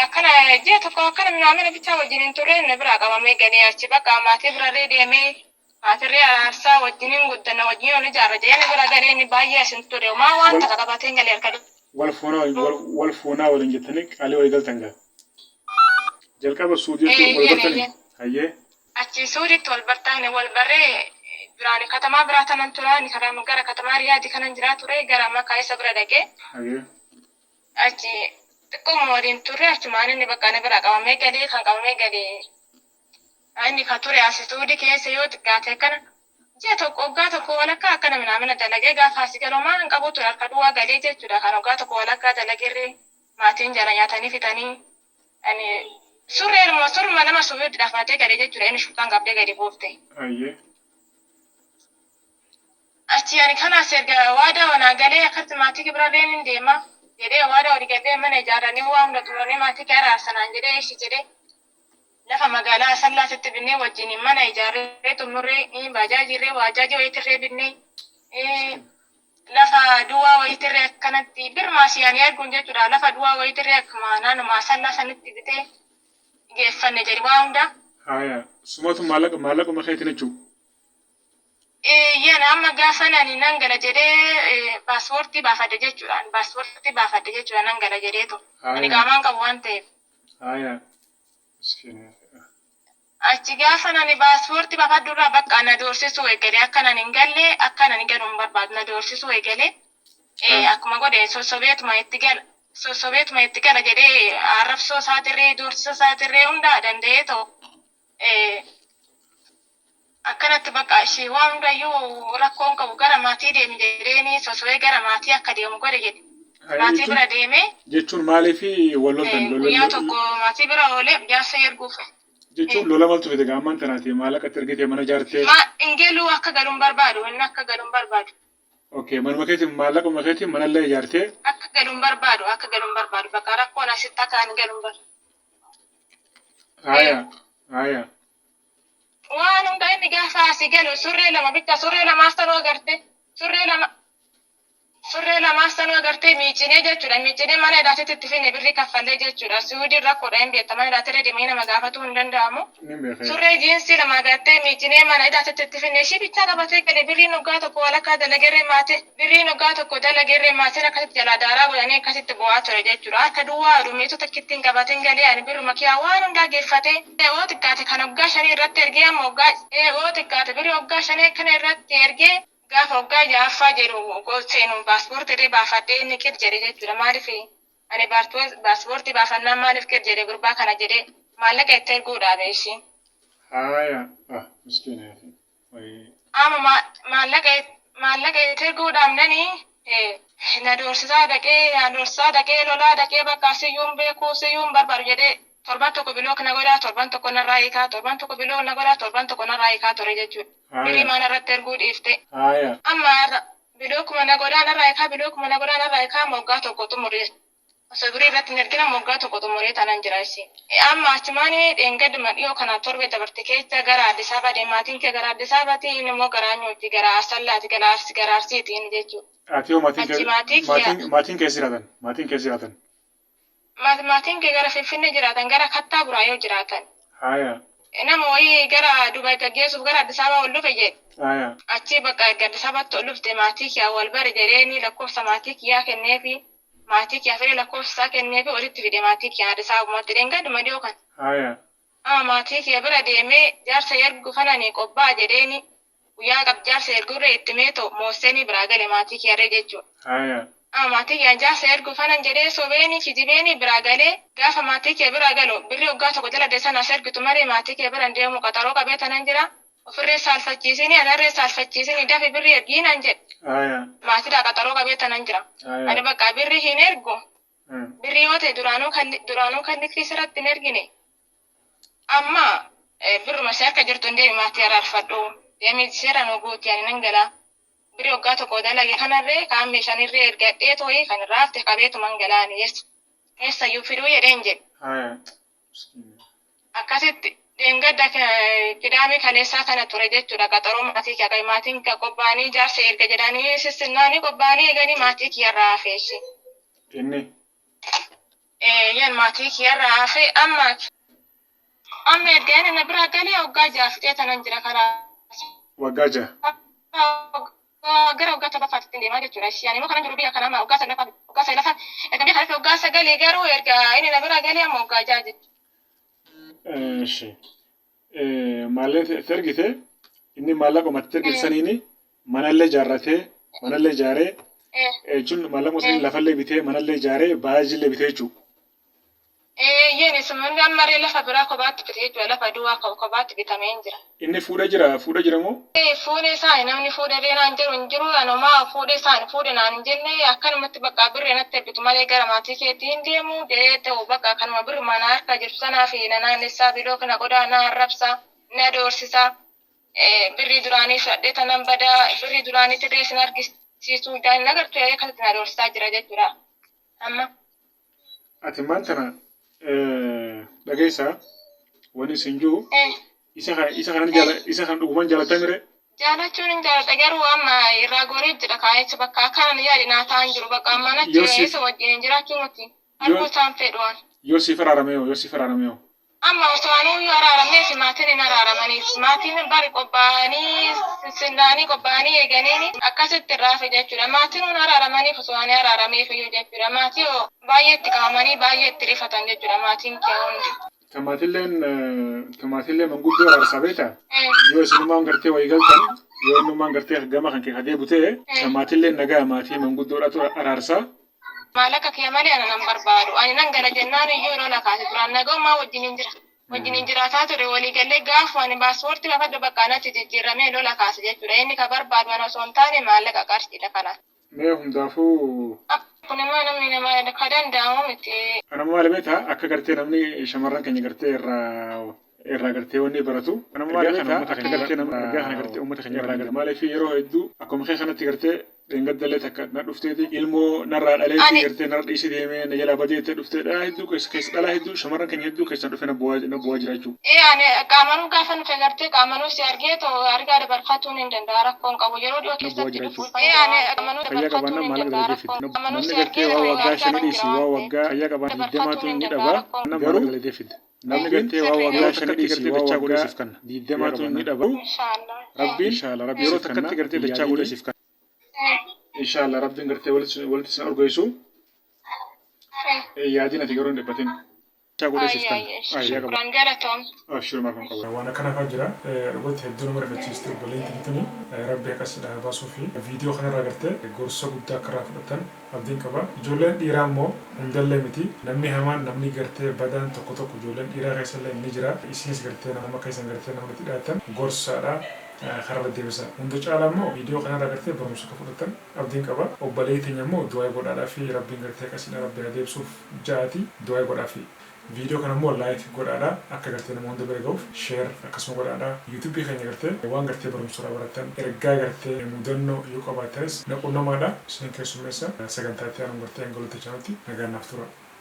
Akkana ji'a tokko akkana minaamina bichaa wajjin hin turre, na biraa qabamee galee. Achi bakka maatii birarree deemee maatirree araarsaa wajjiniin guddanna, wajjin ol ijaarra jedhee na bira galee. Inni baay'ee asin ture, maa waan takka qabatee galee harka Wal fuunaa waliin jettanii qaalii walii galtan gaa. Jalqaba Suudiitti wal bartanii? Hayyee. Achi Suudiitti wal bartaane, wal barree duraan katamaa biraa tanan turaan, karaa gara katamaa Riyaadii kanan jiraa ture, gara Makaa isa bira dhaqee. Achi xiqqooma waliin turre, achumaan inni bakka na biraa qabamee galee. Kan qabamee galee inni ka ture as Suudii keessa yoo xiqqaate akkana ji'a tokko, waggaa tokko walakkaa akkana minaamina dalagee, gaafa asii galu maa hin qabu ture, harka duwwaa galee jechuudha. Kan waggaa tokko walakkaa dalageerree maatiin jala nyaatanii fixanii, ani surreeruma surma nama suufiitti dhafatee galee jechuudha. Inni shurxaan qabdee gadi buufte. Achi ani kanaas erga waadaa wanaa galee akkatti maatii kibirarreen hin deema jedhee, waadaa walii galee, mana ijaarranii waa hunda xumuranii, maatii kee araarsanaan jedhee, ishi jedhee, lafa magaalaa Asallaatitti binnee wajjin mana ijaarree xumurree, baajaajiirree waajaajii wayiitirree binnee, lafa duwwaa wayiitirree akkanatti birmaasii ani erguun jechuudha, lafa duwwaa wayiitirree akkuma naannuma Asallaa sanitti bitee geeffanne jedhi waa hunda. Haya. Sumatu maallaquma keetiin jechuudha. Eeyyaan, amma gaafa ani nan gala jedhee paaspoortii baafadhe jechuudha. Paaspoortii baafadhe jechuudha, nan gala jedheetu. Ani qaamaan qabu waan ta'eef. Haya. Miskiina. Achi gaafa ani paaspoortii baafadhu irraa bakka na doorsisuu eegalee, akka nan hin galle, akka nan galu hin barbaadu, na doorsisuu eegalee. Akkuma godhe sossobeetuma itti gala. Sossobeetuma itti gala jedhee, arrabsoo isaatirree doorsisa isaatirree hunda danda'ee ta'u. Akkanatti bakka ishee waa hundayyuu rakkoon qabu, gara maatii deemi jedheeni sosobee gara maatii akka deemu godhe jedhe. Maatii bira deemee. Jechuun maaliif wal loltan? Guyyaa tokko maatii bira oolee jaarsa erguuf. Jechuun lola maltu fide gaa ammaan tanaati maallaqa itti ergitee mana ijaartee? Ma hin galuu, akka galu hin barbaadu, inni akka galu hin barbaadu. Okay, manuma keetiin, maallaquma keetiin manallee ijaartee. Akka galu hin barbaadu, akka galu hin barbaadu, bakka rakkoon asitti akka ani galu hin barbaadu. Haya. Waan hunda inni gaafa asii galu surree lama bitta, surree lamaas tanuu agarte, surree lama, surree lamaas tanuu agartee miicinee jechuudha. Miicinee mana hidhaatitti itti finne, birrii kaffallee jechuudha. Suudiin rakkoodha hin beekta, mana hidhaatirra deemanii nama gaafatuu hin danda'amu. Nin beeka. Surree jiinsii lama agartee miicinee mana hidhaatitti itti finne, ishii bichaa qabatee gale. Birriin waggaa tokko walakkaa dalagerree maatii, birriin waggaa tokko dalagerree maatiin akkasitti jalaa daaraa godhanii akkasitti bu'aa ture jechuudha. Akka duwwaa adumeetu takkittiin qabateen galee, ani birruma kiyaa waan hundaa geeffatee. Yoo xiqqaate kan waggaa 5 irratti ergee, amma waggaa, yoo xiqqaate birrii waggaa 5 akkana irratti ergee, gaafa waggaa ja'affaa jedhu seenu paaspoortii irree baafadhee inni qir jedhe jechuudha. Maaliif ani paaspoortii baafannaan maaliif qir jedhe gurbaa kana jedhee maallaqa itti erguu dhaabe ishii. Haya. Ah, miskiina. Wayii. Amma maallaqa itti erguu dhaabnanii na doorsisaa dhaqee, na doorsisaa dhaqee, lolaa dhaqee, bakka siyyuun beekuu siyyuun barbaadu jedhee, torban tokko block na godhaa, torban tokko narraa hiikaa, torban tokko block na godhaa, torban tokko narraa hiikaa ture jechuudha. Birrii maana irratti erguu dhiifte. Amma har'a blockuma na godhaa narraa hiikaa, blockuma na godhaa narraa hiikaa, amma waggaa tokko xumure. Osoo birrii irratti hin ergin amma waggaa tokko xumuree tanan jira ishee. Amma achumaan dheengaduma dhiyoo kana torbe dabarte keessa gara Addis Ababa deema. Maatiin kee gara Addis Ababaati, inni immoo gara Anyooti, gara Asallaati, gara Arsi, gara Arsiiti inni jechuudha. Ati hoo maatiin Achi kee maatii kiyya maatiin keessa jiraatan? Maatiin keessa jiraatan? Maatiin kee gara Finfinnee jiraatan, gara Kattaa Buraayoo jiraatan. Nama wayii gara Dubaay gaggeessuuf gara Addis Ababaa ol dhufe jedhe. Achi bakka erga Addis Ababaatti ol dhufte maatii kiyyaa wal bare jedheeni, lakkoofsa maatii kiyyaa kenneefi, maatii kiyyaa fedhe lakkoofsa isaa kenneefi, walitti fide maatii kiyyaa Addis Ababumatti dheengaduma dhiyoo kana. Amma maatii kiyya bira deemee jaarsa ergu kanani qophaa'a jedheeni, guyyaa qab jaarsa ergurree itti meetoo moosseenii biraa gale maatii kiyyarree jechuudha. Amma maatii kiyya jaarsa ergu kanan jedhee sobeeni kijibeeni biraa galee, gaafa maatii kiyya biraa galu birrii waggaa tokko dalagde sana as ergitu malee maatii kiyya bira hin deemu, qaxaroo qabee tanan jira, ofirree saalfachiisini, anarree saalfachiisini, dafi birrii ergii nan jedhe. Maatiidhaa qaxaroo qabee tanan jira. Ani bakka birrii hin ergu. Birrii yoo ta'e duraanuu kan liqii sirratti hin ergine. Amma birruma si harka jirtu hin deemi, maatii araarfadhu. Deemi, seera nu guuti, ani nan gala. Birrii waggaa tokko dalage kanarree kaan meeshaanirree ergadhee tooyi kan irraa hafte qabeetuman galaa ani eessayyuu fiduu jedheen jedhe. Akkasitti dheengadda Kidaamee kaleessaa kana ture jechuudha qaxaroo maatii kiyya qabe. Maatiin kiyya qophaa'anii jaarsa erga jedhanii sissinnaanii qophaa'anii eeganii maatii kiyya irraa hafe ishee. Inni. Eeyyeen maatii kiyyarraa hafe amma amma erga inni na biraa galee waggaa 6 fixee tanan jira karaa. Waggaa 6. Gara waggaa 7ffaatti deemaa jechuudha. Ishii ani immoo kanan jiru biyya kana amma waggaa 9ffaa waggaa 9ffaa erga biyya kana dhufe waggaa 9 garuu erga inni na biraa galee amma waggaa 6 jechuudha. Eshi. Maallaqa itti ergite inni maallaquma itti ergite saniini manallee ijaarratee manallee ijaaree jechuun maallaquma saniin lafallee bitee manallee ijaaree baajillee bitee jechuudha. Eeyyeen isuma ammaree lafa biraa kophaatti bite jechuudha. Lafa duwwaa kophaatti bitamee hin jira. Inni fuudhee jira fuudhee jira moo? Fuudhee isaa namni fuudhee naan jedhu hin jiru. Anumaa fuudhee isaan fuudhe naan hin jenne akkanumatti bakka birri natti ergitu malee gara maatii keetii hin deemu jedhee ta'u bakka kanuma birri mana harka jirtu sanaa fi na naannessaa biloo kana qodaa na arrabsa na doorsisa. Birrii duraanii fudhadhee tanan badaa birrii duraanii tirree sin argisiisu hin agartu akkasitti na doorsisaa jira jechuudha. Amma. Ati maal tana dhageessaa wanni isin jiru isa kana isa kanan jaala isa kan dhuguman jaalataa mire. Jaalachuun hin jaaladha garuu amma irraa goree jira kaayecha bakka akkanan yaade naa ta'an jiru bakka amma natti Yoo siif isa wajjin jiraachuu miti arguu isaan fedhuwan. Yoo siif araarame yoo siif araarame yoo. Amma osoo anuu yoo araarameef maatiin hin araaramaniif maatiin bari qophaa'anii sinnaanii qophaa'anii eeganiin akkasitti irraa hafe jechuudha. Maatiin hun araaramaniif osoo ani araarameef iyyuu jechuudha. Maatii hoo baay'ee itti qabamanii baay'ee itti rifatan jechuudha maatiin kee hundi. Tamaatilleen tamaatillee manguddoo araarsaa beektaa? Yoo isinummaan gartee walii galtan yoo innummaan gartee gama kan kee kadee butee tamaatilleen nagaa maatii manguddoodhaatu araarsaa. Maallaqa kee malee ana nan barbaadu. Ani nan gala jennaan iyyuu lola kaase duraan nagaumaa wajjin jira. Wajjin jiraataa ture walii gallee gaafa ani paaspoortii baafadhu bakka natti jijjiiramee lola kaase jechuudha. Inni ka barbaadu ana osoo hin taane maallaqa qarshiidha kana. Mee hundaafuu. Kun immoo namni nama ka danda'amu miti. Ana maal beektaa akka gartee namni shamarran keenya gartee irraa irraa gartee wanni baratu. Ana maal beektaa akka gartee namni ergaa kana gartee uummata keenya irraa gartee maaliif yeroo hedduu akkuma kee kanatti gartee dheengaddallee takka na dhufteeti ilmoo narraa dhaleetti Ani gartee narra dhiisee deemee na jalaa badee itti dhuftee dhalaa hedduu keessa keessa dhalaa hedduu shamarran keenya hedduu keessan dhufe na bu'aa na bu'aa jira jechuudha. Ee ani qaamanuu gaafa nufe gartee qaamanuu si argee too argaa dabarfatuun hin danda'a rakkoon qabu yeroo dhiyoo Na bu'aa keessatti jira dhufuu jechuudha. Ee ani qaamanuu Fayyaa dabarfatuun qabaannaan hin maallaqa danda'a dalagee fiddi. rakkoon qaamanuu Namni si gartee argee waa too waggaa argaa shanii nan dhiisi jira waa waan ta'eef waggaa fayyaa qabaannaan dabarfatuun digdamaatu hin ni danda'a dhaba rakkoon garuu dalagee fiddi. Namni gartee waa waggaa sirrii shanii dhiisi waa waggaa digdamaatu ni dhaba. Inshaallah. Rabbiin Rabbiin yeroo takkatti gartee dachaa godhee siif kenna. Inshaallah Rabbiin gartee walitti walitti isin urgeessu. Yaadin ati garuu hin dhiphatin. Dachaa godhee siif kenna. Fayyaa qabaannaan. Shukran galatoom. Abshir maal kan qabu. Waan akkana fa'aa jira. Dhugatti hedduu nama rifachiisti obboleettiin tuni. Rabbi akkasidha baasuu fi viidiyoo kanarraa gartee gorsa guddaa akka irraa fudhatan abdiin qaba. Ijoolleen dhiiraa immoo hundallee miti. Namni hamaan namni gartee badaan tokko tokko ijoolleen dhiiraa keessallee ni jira. Isinis gartee nama keessan gartee namni itti dhiyaatan gorsaadha. Kararra deebisa. Hunda caalaa immoo viidiyoo kanarraa gartee barumsa akka fudhatan abdiin qaba. Obboleettii teenya immoo du'aa godhaadhaa fi Rabbiin gartee akkasiidha Rabbi haa deebisuuf ja'aati du'aa godhaa fi. Viidiyoo kana immoo like godhaadha akka gartee nama hunda bira ga'uuf share akkasuma godhaadha. YouTube keenya gartee waan gartee barumsa irraa barattan ergaa gartee mudannoo yoo qabaattanis na qunnamaadha. Isinin keessummeessa sagantaa itti aanu gartee hanga walitti chaanutti nagaan naaf tura.